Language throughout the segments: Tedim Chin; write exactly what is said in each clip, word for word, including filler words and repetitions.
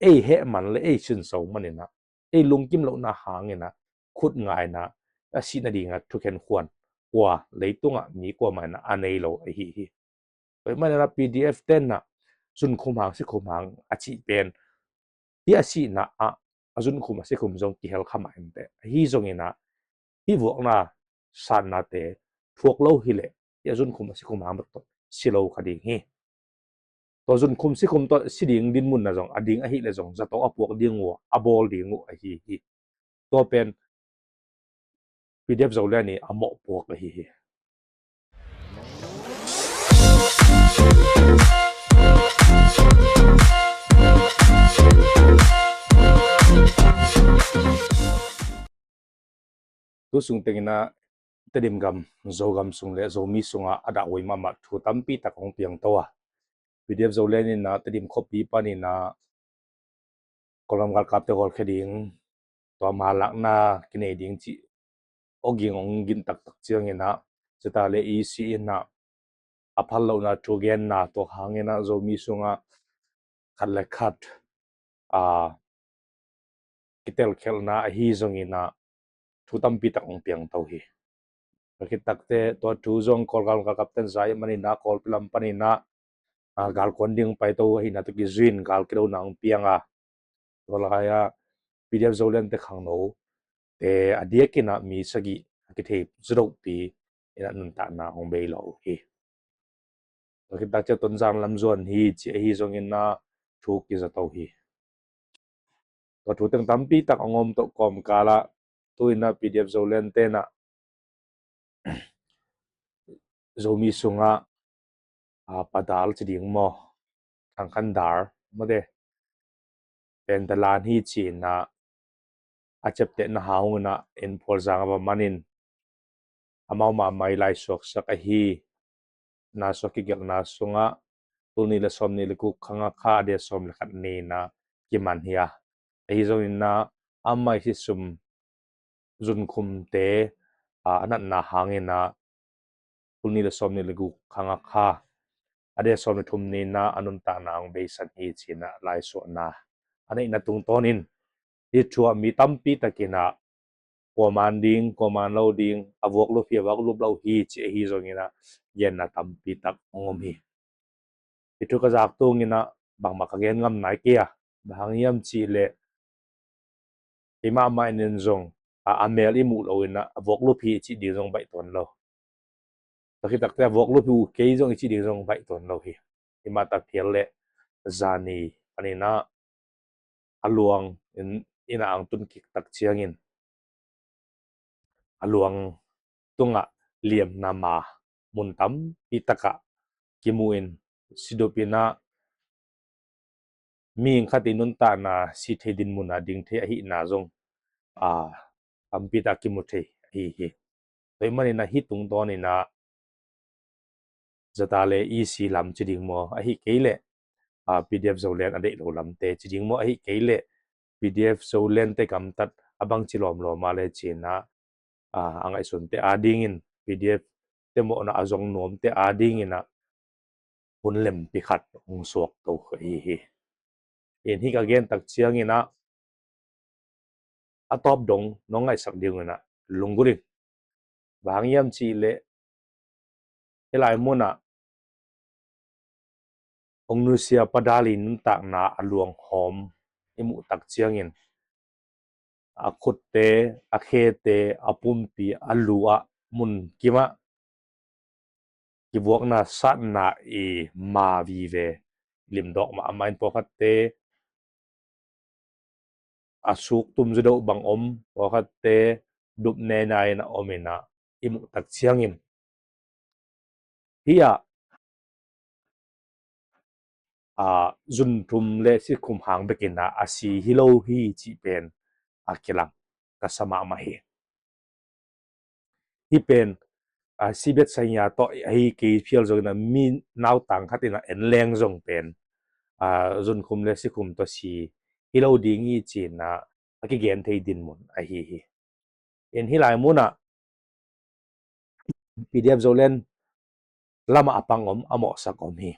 ei heh man le ei sinso man in ah, ei lungkim lohna hangin ah khut nga in ah a sih nading a thukhen khuan kua leitungah mi kuamah in ah a nei lo ahi hi. Tua ahih manin ah P D F te in ah zunkhum hang sikhum hang a cih pen hih a sihna ah a zunkhum a sikhum zong kihel kha mah inteh. Ahi zongin ah hih vuakna satnate thuak lo hileh hih a zunkhum a sikhum hang bek tawh si lo kha ding hi. Tua zunkhum sikhum tawh si ding dinmun na zong a ding ahih leh zong zato a puak ding uh a bawl ding uh ahi hi. Tua pen P D F Zoland i a mawh puak ahi hi. Tu sung tengin ah Tedim gam, Zogam sung le Zomi sungah a dahhuai mahmah thu tampi tak hong piangto a, P D F Zoland in ah Tedim khuapi panin ah Kawlgam galkapte hawlkhia ding, tua malakna kinei ding cih awging hong gin taktak ciangin ah ZRA le EC in ah a phal lohna thugenna tua hangin ah Zomi sungah khat le khat a kitelkhelhna ahi zongin ah thu tampi tak hong piangto hi. Tua khit takteh tua thu zong Kawlgam galkapten za ahih manin ah Kawlpi lam panin ah galkuan ding paito ahihna tawh kizui in gal kidona hong piang a, tua lai-ah P D F Zolandte khangnote a diakin ah mi sagih a kithei zadohpi in ah nuntakna hong bei lo uh hi. Tua khit tak ciang Tonzang lam zuan hi ci ahi zongin ah thu kizato hi. Tua thu teng tampi tak hong om tawh kawmkal ah tu in ah P D F Zolandte in ah Zomi sungah a, padal ci ding maw, thangkhandar mawte, pen dalan hi ci-in ah a ciaptehna hang in ah en phualzang a va manin amau mahmah i laisuaksak ahi na suak kigelhna sungah tul nih le sawm nih le guk khang a kha a date sawm le khat ni-in ah kiman hi a, ahi zongin ah amah i sisum zunkhumte a, a natna hangin ah tul nih le sawm nih le guk khang a kha a date sawm le thum ni-in ah a nuntakna hong beisan hi ci-in ah laisuahna a neihna tungtawnin hih thu ah mi tampi takin ah kua man ding, kua man lo ding, a vuak lup hi, a vuak lup lo hi ci ahi zongin ah genna tampi tak hong om hi. Hih thu ka zak tungin ah bangmah ka gen ngam nai kei a, bang hang hiam cih leh keimah mah in zong a, a mel i muh lo in ah a vuak lup hi i cih ding zong baih tuan lo. Tua khit takteh a vuak lup hi uh kei zong i cih ding zong baih tuan lo hi. Hih mah tak phial leh zani panin ah a luang in, in ah ang tun kik tak ciangin a luang tungah liamna ma mun tampi takah kimu in sidup in ah mihing khat i nuntakna si thei dinmun ah ding thei ahihna zong a, tampi tak kimu thei ahi hi. Tua ahih manin ah hih tungtawnin ah ZRA le EC lam ci ding maw, ahih kei leh a, P D F Zoland a deih lo lamte ci ding maw, ahih kei leh P D F Zolandte gamtat a bangci lawmlawm a le ci-in ah a, a ngaihsunte adingin P D F te mawhna a zong nuamte adingin ah hun lempi khat hong suakto ahi hi. In hih ka gen tak ciangin ah a tawp dong nong ngaihsak ding un ah lunggulh in. Bang hang hiam cih leh hih lai munah hong nusia padal i nuntakna a luanghawm i muh tak ciangin a khutte, a khete, a pumpi, a lu ah mun kimah kivuakna satna i ma vive limdawk mah a, amah in pawlkhatte a suk tum zadoh bang om, pawlkhatte dup nena in a om in ah i muh tak ciangin hih ah a, zunthum le sikhum hang bekin ah a si hi lo hi cih pen a kilang ka sa mahmah hi. Hih pen a, sibet saingia tawh ahi kei phial zongin ah mi nautang khat in ah en leng zong pen a, zunkhum le sikhum tawh si hi lo ding hi ci-in ah a kigen thei dinmun ahi hi. In hih lai munah P D F Zoland lamah a pang om, a mawhsak om hi.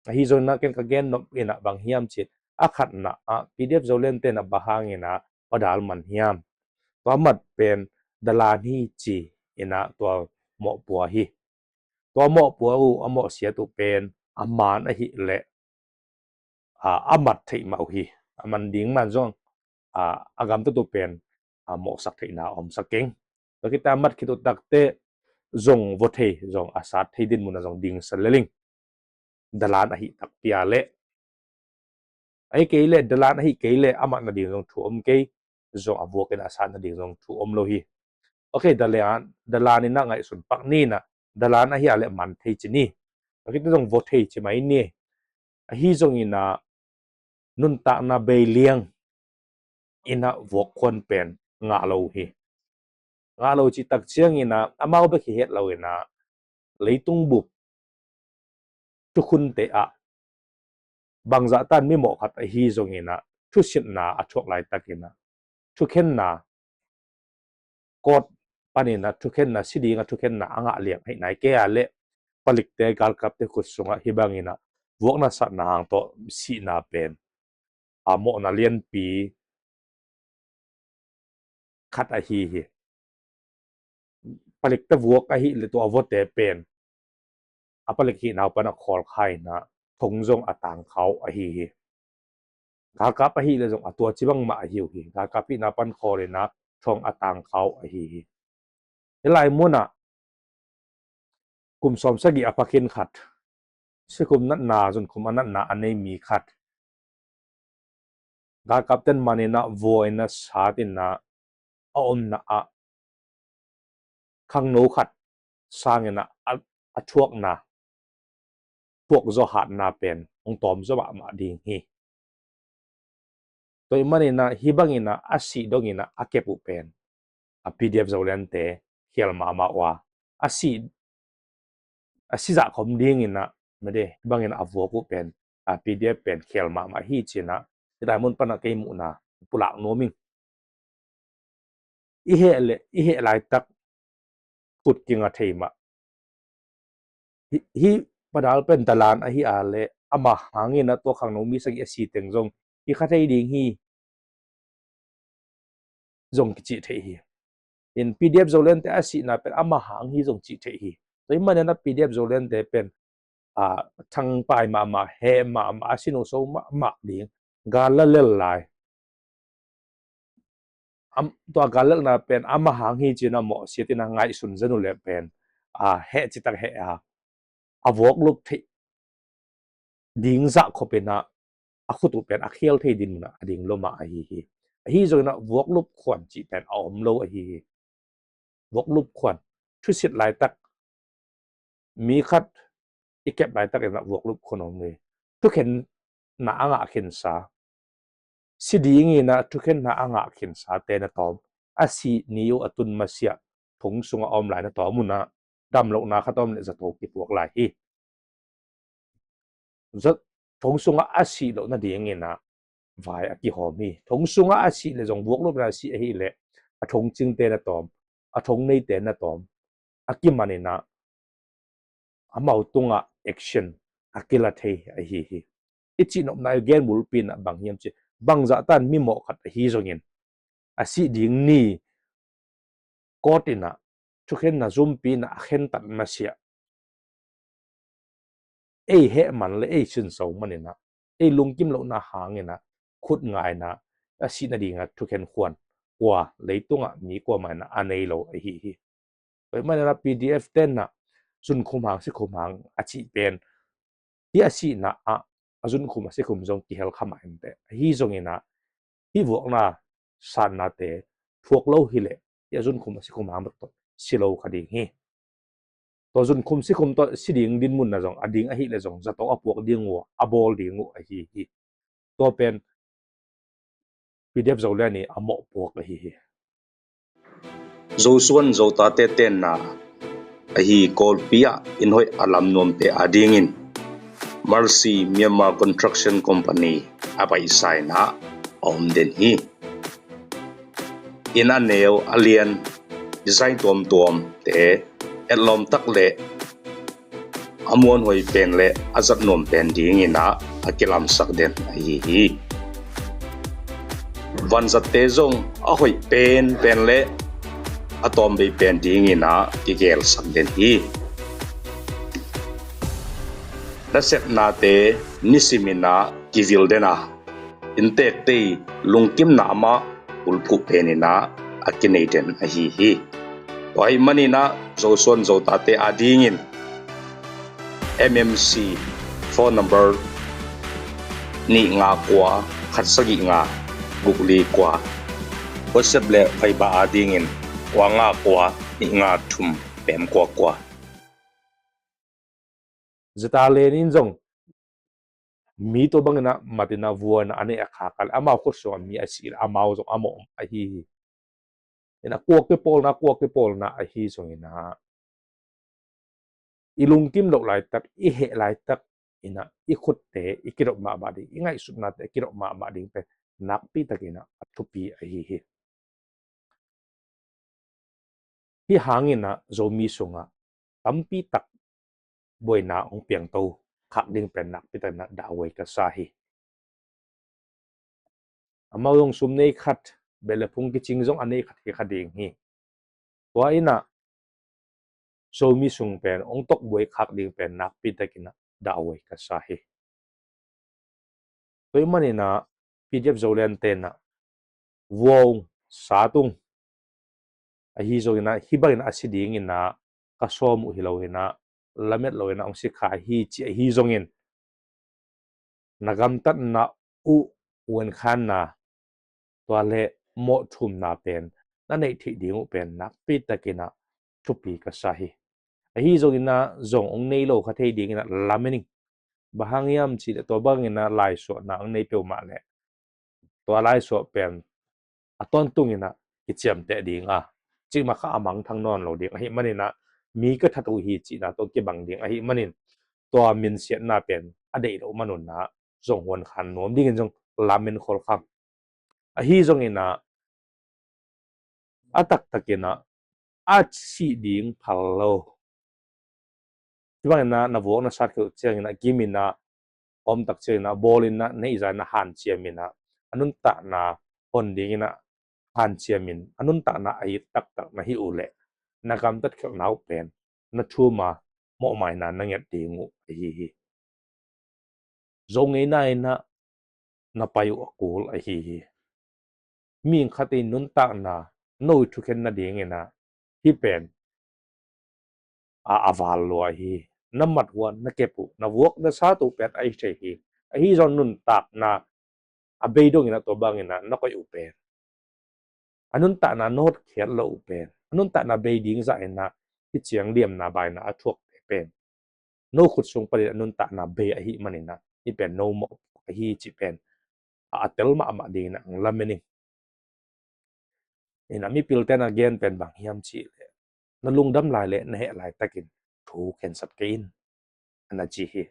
Ahi zongin ah ken ka gen nop in ah bang hiam cih leh A khatna ah P D F Zoland ten a bang hangin a padal man hiam? Tua mat pen dalan hi ci-in a tua mawhpua hi. Tua mawhpua uh, a mawhsiat uh pen a man ahih leh a, a mat theih mah uh hi. A man ding man zong a, a gamtat uh pen a mawhsak theihna a omsak keng. Tua khit a mat khit uh takteh zong vua thei, zong a sat thei dinmun a zong dingsa lel ing. Dalan ahih takpi a leh, ahi kei leh, dalan ahi kei leh, a mat nading zong thu om kei, zong a vuak in a sat nading zong thu om lo hi. Ok, dalan, dalan in a ngaihsun pak ni in a, dalan ahi a leh man thei ci ni. Tua khit teh zong vua thei ci mai ni. Ahi zongin a nuntakna bei liang in a vuak khuan pen ngah lo uh hi. Ngah lo cih tak ciangin a amau bek hi het lo in a leitung bup thukhunte ah bangzah tan mimawh khat ahi zongin a thusitna a thuak laitakin a thukhenna, court panin a thukhenna, si ding a thukhenna a ngah liang ahih nai kei a leh palikte, galkapte khut sungah hih bangin a vuakna satna hang tawh sihna pen a mawhna lianpi khat ahi hi. Palikte vuak ahih leh tua vuate pen a palik hihna uh pan a khawl kha in a thong zong a tang kha uh ahi hi. Galkap ahih leh zong a tua ci bangmah ahi uh hi. Galkap hihna pan khawl in a thong a tang kha uh ahi hi. Hih lai mun ah kum sawmsagih a pha khin khat, sikhum natna, zunkhum a natna a nei mi khat, galkap ten man in a vua in a sat in a a omna ah khangno khat sangin a, a, a thuakna, thuak zaw hatna pen hong tawm zaw mahmah ding hi. Tua ahih manin a hih bangin a a sih dongin a a kep uh pen a P D F Zolandte khial mahmah uh a, a sih, a si zah khawm dingin a, mede, hih bangin a vuak uh pen a P D F pen khial mahmah hi ci-in a hih lai mun pan a kei muhna pulak nuam ing. I heh leh, i heh laitak khut kinga thei mah. Hih, hih padal pen dalan ahi a leh ama hangin a tua khangno mi sagih a si teng zong hi kha thei ding hi zong kicih thei hi. In P D F Zolandte a sihna pen ama hang hi zong cih thei hi. Tua ahih manin a P D F Zolandte pen a thangpai mahmah, heh mahmah, a si nuam mahmah ding, gal la lel lai. Am, tua gal lelna pen ama hang hi ci-in a mawhsiat in a ngaihsun zen uh leh pen a heh citak heh a, a vuak lup theih ding zah khop in a a khut uh pen a khial thei dinmun ah a ding lua mah ahi hi. Ahi zongin a vuak lup khuan cih pen a om lo ahi hi. Vuak lup khuan, thusit laitak mi khat i kep laitak in a vuak lup khuan om hi. Thukhenna a ngah khinsa, si dingin a thukhenna a ngah khinsa te na tawm, a sih ni uh a tun masiah thong sungah a om lai na tawm un a damlohna khat a om leh zato kipuak lai hi. Za-, thong sungah a sih loh nadingin a vai a kihawm hi. Thong sungah a sih leh zong vuak lup in a sih ahih leh a thong cingte na tawm, a thong neite na tawm a kiman in a amau tungah action a kila thei ahi hi. I cihnopna i gen bulpi in a bang hiam cih, bangzah tan mimawh khat ahi zongin a sih ding ni court in a thukhenna zumpi in a a khentat masiah ei heh man leh ei sinso man in a, ei lungkim lohna hangin a khut nga in a, a sih nading a thukhen khuan kua, leitungah mi kuamah in a a nei lo ahi hi. Tua ahih manin a P D F ten a zunkhum hang sikhum hang a cih pen hih a sihna ah a zunkhum a sikhum zong kihel kha mah inteh. Ahi zongin a hih vuakna satnate thuak lo hi leh hih a zunkhum a sikhum hang bek tawh si lo kha ding hi. Tua zunkhum sikhum tawh si ding dinmun na zong a ding ahih leh zong zato a puak ding uh, a bawl ding uh ahi hi. Tua pen P D F Zoland i a mawhpuak ahi hi. Zosuan Zotate tenna ahi Kawlpi ah inn hoih a lam nuamte adingin Mercy Myanmar Construction Company a paisa in a om den hi. Inn a neu a lian, design tuamtuamte, etlawm tak leh a muanhuai pen leh a zat nuam pen dingin a kilamsak den ahi hi. vanzatte zong a hoih penpen le a tawmvei pen dingin ah kigelsak den hi. Nasepnate nisimin ah kivil den a, inntekte i lungkimna amah bulphuh penin ah a kinei den ahi hi. Tua ahih manin ah Zosuan Zotate adingin M M C phone number nih nga kua khat sagih nga guk li kua, WhatsApp le Viber adingin kua nga kua nih nga thum pem kua kua. Zeta le nin zong mi tua bangin ah matin ah vuan ah a neih a khak a le amau khut sungah mi a sih le amau zong a mawh ahi hi. Ina kuak kipawlna, kuak kipawlna ahi zongin ah i lungkim loh laitak, i heh laitak ina i khutte i kidop mahmah ding, i ngaihsutnate i kidop mahmah ding pen nakpi takin ah a thupi ahi hi. Hih hangin ah Zomi sungah tampi tak buaina hong piangto khak ding pen nakpi takin ah dahhuai ka sa hi. Amau zong sum nei khat, beh le phung kicing zong a nei khat hi kha ding hi. Tua in ah Zomi sung pen hong tokbuai khak ding pen nakpi takin ah dahhuai ka sa hi. Tua ahih manin ah P D F Zoland te in ah vua ung, sat ung, ahi zongin ah hih bangin a si dingin ah ka sawm uh hi lo in ah, lamet lo in ah hong si kha hi ci ahi zongin, na gamtatna uh, uankhanna, tua le mawhthumna pen na neih theih ding uh pen nakpi takin ah thupi ka sa hi. Ahi zongin ah zong hong nei lo kha thei dingin ah lamen ing. Bang hang hiam cih leh tua bangin ah laisuahna hong nei peuhmah leh tua laisuah pen a tawntungin ah kiciamteh ding a, cikmah kha a mangthang nawn lo ding ahih manin ah mi ka that uh hi cihna tawh kibang ding ahih manin tua minsiatna pen a deih loh manun ah zong huankhan nuam dingin zong lamen khol kham. Ahi zongin ah a taktakin ah a sih ding phal lo. Hih bangin ah na vuak na sat khel ciangin ah gimin ah a om tak ciangin ah bawlin ah na hihzah in ah hanciamin ah a nuntakna hon dingin ah hanciamin a nuntakna a it taktak na hih uh leh na gamtat khelhna uh pen na thum a mawhmaina na nget ding uh ahi hi. Zo ngeina in ah na pai uh a kul ahi hi. Mihing khat in nuntakna no i thukhen nadingin ah hih pen a, a val lua hi. Na mat uh a na kep uh, na vuak na sat uh pen ahi thei hi. Ahi zong nuntakna a bei dongin ah tua bangin ah na koih uh pen, a nuntakna na hotkhiat loh uh pen, a nuntakna bei ding zah in ah hih ciang liamna baina a thuakte pen no khut sung panin a nuntakna bei ahih manin ah hih pen no mawh ahi cih pen a, a tel mahmah dingin ah hong lamen ing. Ina mipilte na gen pen bang hiam cih leh na lungdam lai le na heh laitakin thu khensat kei in, a na ci hi.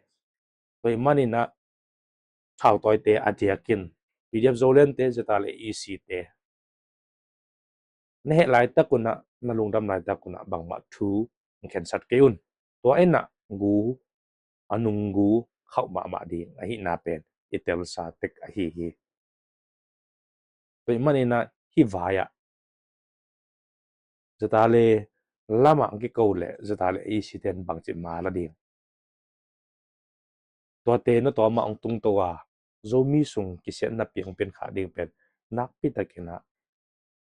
Tua ahih manin ah thautawite a diakin P D F Zolandte, Zeta le E C te na heh laitak un ah, na lungdam laitak un ah bangmah thu hong khensat kei un. Tua in ah gu, a nunggu khauh mahmah ding ahihna pen i telsa tek ahi hi. Tua ahih manin ah hih vai-ah Zeta le lamah hong kiko leh Zeta le E C ten bangci ma la ding. Tuate na tawmah hong tungto a Zomi sung kisiatna piang pian khak ding pen nakpi takin ah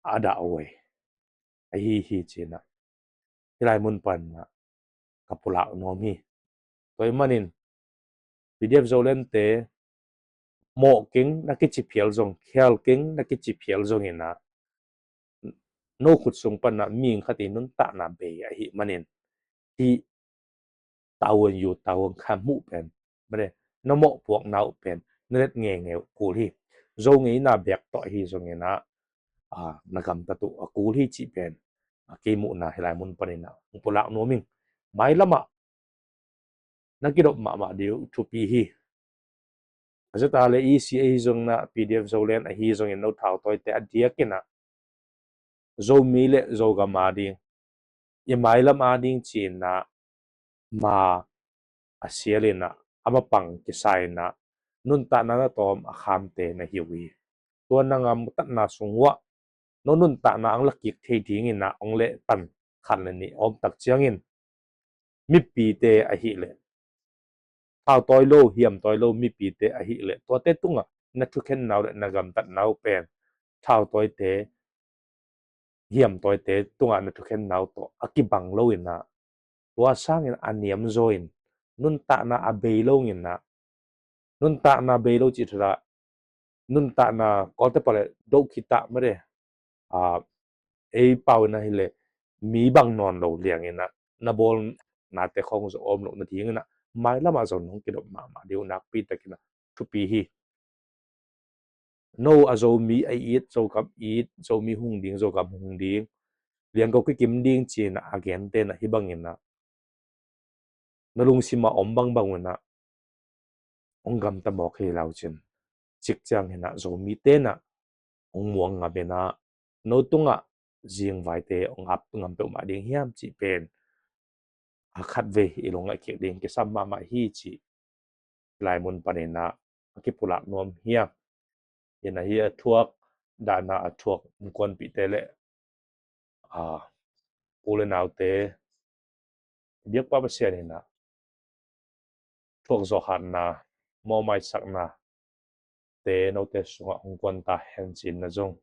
a dahhuai ahi hi ci-in ah hih lai mun panin ah ka pulak nuam hi. Tua ahih manin P D F Zolandte mawh keng na kici phial zong, khial keng na kici phial zongin ah no khut sung panin ah mihing khat i nuntakna bei ahih manin hih tavuan yu tavuan kha hmuh pen, mane, na mawhpuakna uh pen na let ngeingei uh kul hi. Zo ngeina bek tawh ahi zongin ah, a, na gamtat uh a kul hi cih pen, a, kei muhna hih lai mun panin ah hong pulak nuam ing. Mailamah na kidop mahmah ding uh thupi hi. A Zeta le E C ahi zongin ah, P D F Zoland ahi zongin no thautawite a diakin ah Zomi le Zogam ading, i mailam ading ci-in ah ma a sialin ah, a mapang kisa-in ah nuntakna na tawm a khamte na hi uh hi. tua na gamtatna sung uah no nuntakna ang la kik thei dingin ah hong leh pan khat le nih om tak ciangin mipite ahih leh thautawi lo, hiamtawi lo mipite ahih leh tuate tungah na thukhennau le na gamtatnau pen thautawite, hiamtawite tungah na thukhennau tawh a kibang lo in ah tua sangin a niamzaw in nuntakna a bei lo in ah, nuntakna bei lo cih thudah nuntakna Kawlte pale doh khitah made. Ei pau in ahih leh mi bang nawn lo liang in ah na bawlnate khawng zong om loh nading in ah mailamah zong nong kidop mahmah ding uh nakpi takin ah thupi hi. No a Zomi a it, Zogam it, Zomi hung ding, Zogam hung ding, liangko kikim ding ci-in ah a gente in ah hih bangin ah na lungsim ah om bangbang un ah hong gamta mawk hi lau cin, cik ciangin ah Zomite in ah hong muang ngam in ah no tungah zingvaite hong ap ngam peuhmah ding hiam cih pen a khatvei i lungngaih kik ding kisam mahmah hi cih lai mun panin ah a kipulak nuam hi. Hi in ah hih a thuak dan ah a thuak innkuanpihte le a u le naute biakpa Pasian in ah thuak zawh hatna, mawhmaisakna te note sungah hong guan ta hen ci-in ah zong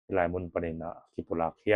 hih lai mun panin ah a kipulak hi.